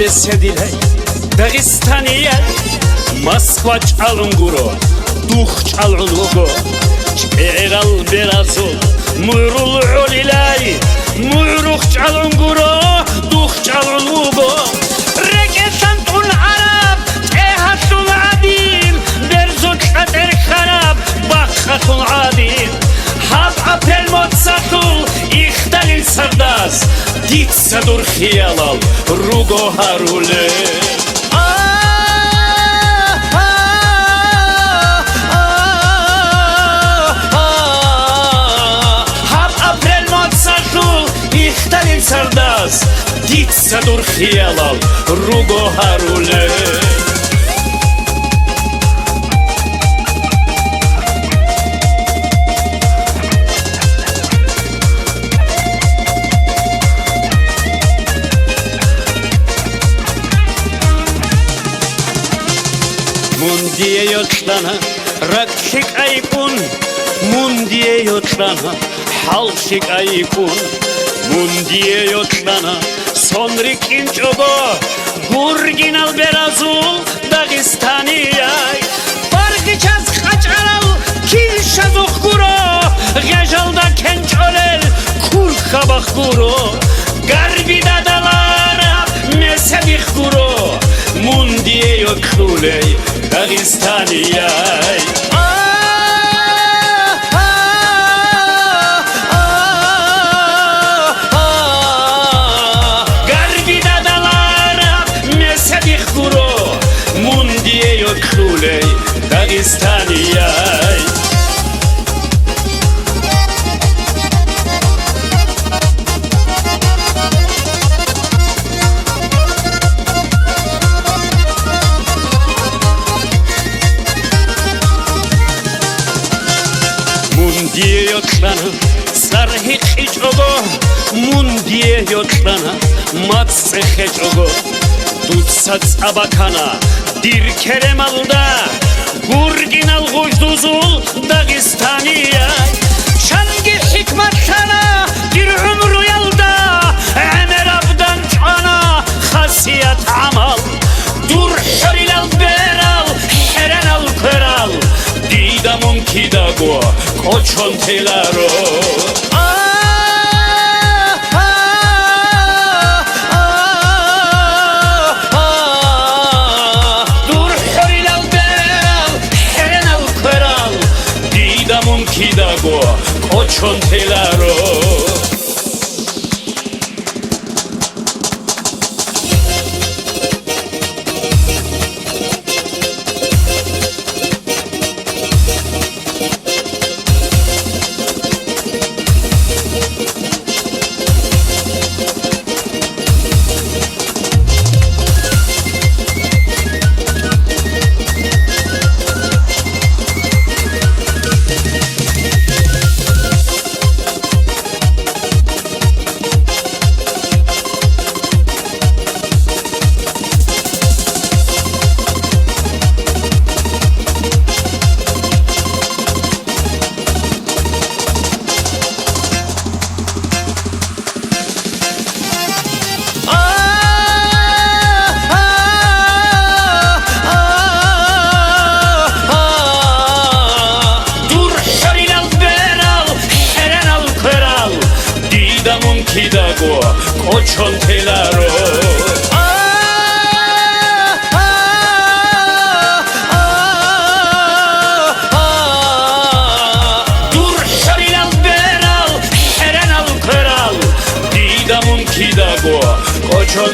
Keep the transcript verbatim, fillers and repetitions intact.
Беседилай, Дагъистанияй, Москва чӀалун гуро, дух чӀалгӀун вуго. ЧӀегӀерал беразул мугӀрул гӀолилай, мугӀрухъ чӀалун гуро, дух чӀалгӀун вуго. РекӀелъан тӀун гӀараб, тӀегьалъул гӀадин, берзул кьатӀер хьараб, бахъалъул гӀадин. Гьаб апрель моцӀалъул ихдалил сардас, дица дур хиялал руго гьарулел. А, а, а, а, а. Гьаб апрель моцӀалъул ихдалил сардас, дица дур хиялал руго гьарулел. Мун дие йокьана ракӀ лъикӀайикӀун, мун дие йокьана хӀал лъикӀайикӀун, мун дие йокьана сон рикӀкӀинчӀого гургинал беразул Дагъистанияй. Баргъичаз къачӀарал килщазухъ гуро, гъежалда кенчӀолел курхабахъ гуро. Гарбида далараб меседихъ гуро, мун дие йокьулей Дагъистанияй. А, а, а, а. Гарбида далараб меседихъ гуро, мун дие йокьулей Дагъистанияй. Мун дие йокьана цӀар гьикъичӀого, мун дие йокьана мацӀ цӀехечӀого. Дуца цӀа бакана дир керемалда, гургинал гъуждузул Дагъистанияй. Чанги хӀикматлъана дир гӀумруялда, гӀемераб данчӀвана хасият гӀамал. Дур хӀорилал берал, хӀеренал кверал, дида мун кидаго кӀочон теларо. А, а, а, а, дур хӀорилал берал, хӀеренал кверал, дида мун кидаго кӀочон теларо. Дур хӀорилал берал, хӀеренал кверал, дида мун кидаго кӀочон теларо. А, а, а, а, дур хӀорилал берал, хӀеренал кверал, дида мун кидаго кӀочон